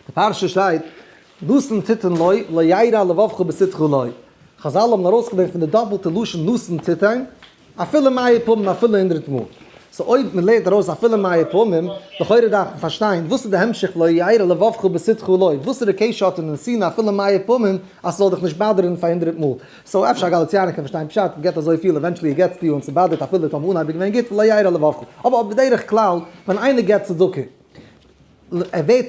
די פרשה שטייט, נתן תתן לו, לא ירע לבבך בתתך לו. חזל האבן ארויסגעברענגט פון די דאפלטע לשון נתן תתן, אפילו מאה פעמים אפילו הונדרעט מאל. so אויב מען לערנט ארויס אפילו מאה פעמים, לכאורה דארף מען פארשטיין וואס איז די המשך לא ירע לבבך בתתך לו, וואסערע קשר האט אין נתינה אפילו מאה פעמים אז ס'זאל דיך נישט באדערן פאר הונדרעט מאל. so אפשר א גאליציאנער קען פארשטיין פשט, מ'געט אזויפיל eventually געטסטו און ס'באדערט אפילו טאמער אנהייב איז געווען גוט ולא ירע לבבך. אבער בדרך כלל ווען איינער געט צדקה, ער ווערט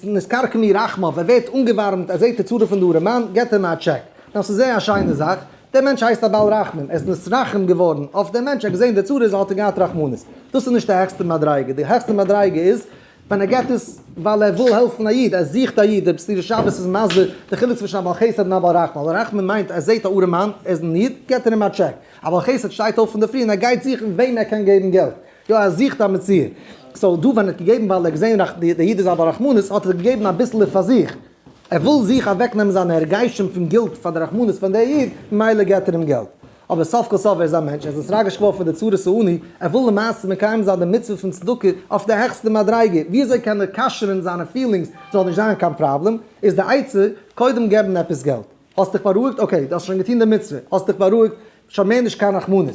נתכרכמו רחמיו, ער ווערט אנגעווארעמט, ער זעט די צרה פון די ארעמאן, געט ער אים א טשעק. נאר ס'איז זייער א שיינע זאך, דער מענטש הייסט א בעל רחמים, ער איז נתרחם געווארן אויף דעם מענטש, ער האט געזען די צרה איז האט ער געהאט רחמנות. דאס איז נישט די העכסטע מדריגה, די העכסטע מדריגה איז ווען ער געט עס ווייל ער וויל העלפן א איד, ער זוכט א איד, דער מסילת שבת איז מסביר די חילוק צווישן א בעל חסד און א בעל רחמים, א בעל רחמים מיינט ער זעט א ארעמאן, ער איז אין need, געט ער אים א טשעק. א בעל חסד שטייט אויף אינדערפרי און ער גייט זוכן וועם ער קען געבן געלט. יא ער זוכט א מציאה. so דא ווען ער האט געגעבן ווייל ער האט געזען די איד איז א בעל רחמנות האט ער געגעבן אביסעלע פאר זיך. ער וויל זיך אוועקנעמען זיינע הרגשים פון guilt פאר די רחמנות פון די איד ממילא געט ער אים געלט. אבער סוף כל סוף ער איז א מענטש ער איז נתרגש געווארן פון די צרת העני ער וויל למעשה מקיים זיין די מצוה פון צדקה אויף די העכסטע מדריגה וויאזוי קען ער כשר'ן זיינע feelings זאל נישט זיין קיין פראבלעם איז די עצה קודם געבן עפעס געלט. האסט דיך בארואיגט? okay, דו האסט שוין געטון די מצוה, האסט דיך בארואיגט, שוין מער נישט קיין רחמנות.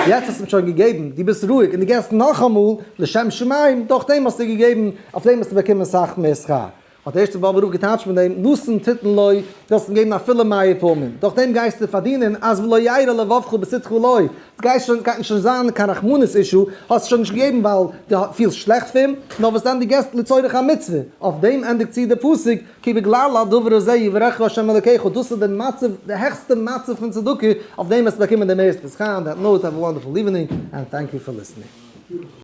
יעצט האסט אים שוין געגעבן, דו ביסט רואיג און דו געבסט נאכאמאל לשם שמים, דורך דעם האסטו געגעבן, אויף דעם האסטו באקומען סאך מער שכר. האט דער ערשטער באבובער רב געטייטשט מיט דעם, נתן תתן לו, דו האסט אים געגעבן אפילו מאה פעמים, דורך דעם גייסטו פארדינען אז ולא ירע לבבך בתתך לו, עס גייט שוין גייט נישט זיין קיין רחמנות issue, האסט שוין נישט געגעבן ווייל דו פילסט שלעכט פון אים, נאר וואס דען דו געבסט לצורך המצוה, אויף דעם ענדיגט צו דער פסוק, כי בגלל הדבר הזה יברכך ה' אלוקיך, דאס איז די מצב, די העכסטע מצב פון צדקה, אויף דעם וועסטו באקומען די מערסטע שכר, on that note, have a wonderful evening, and thank you for listening.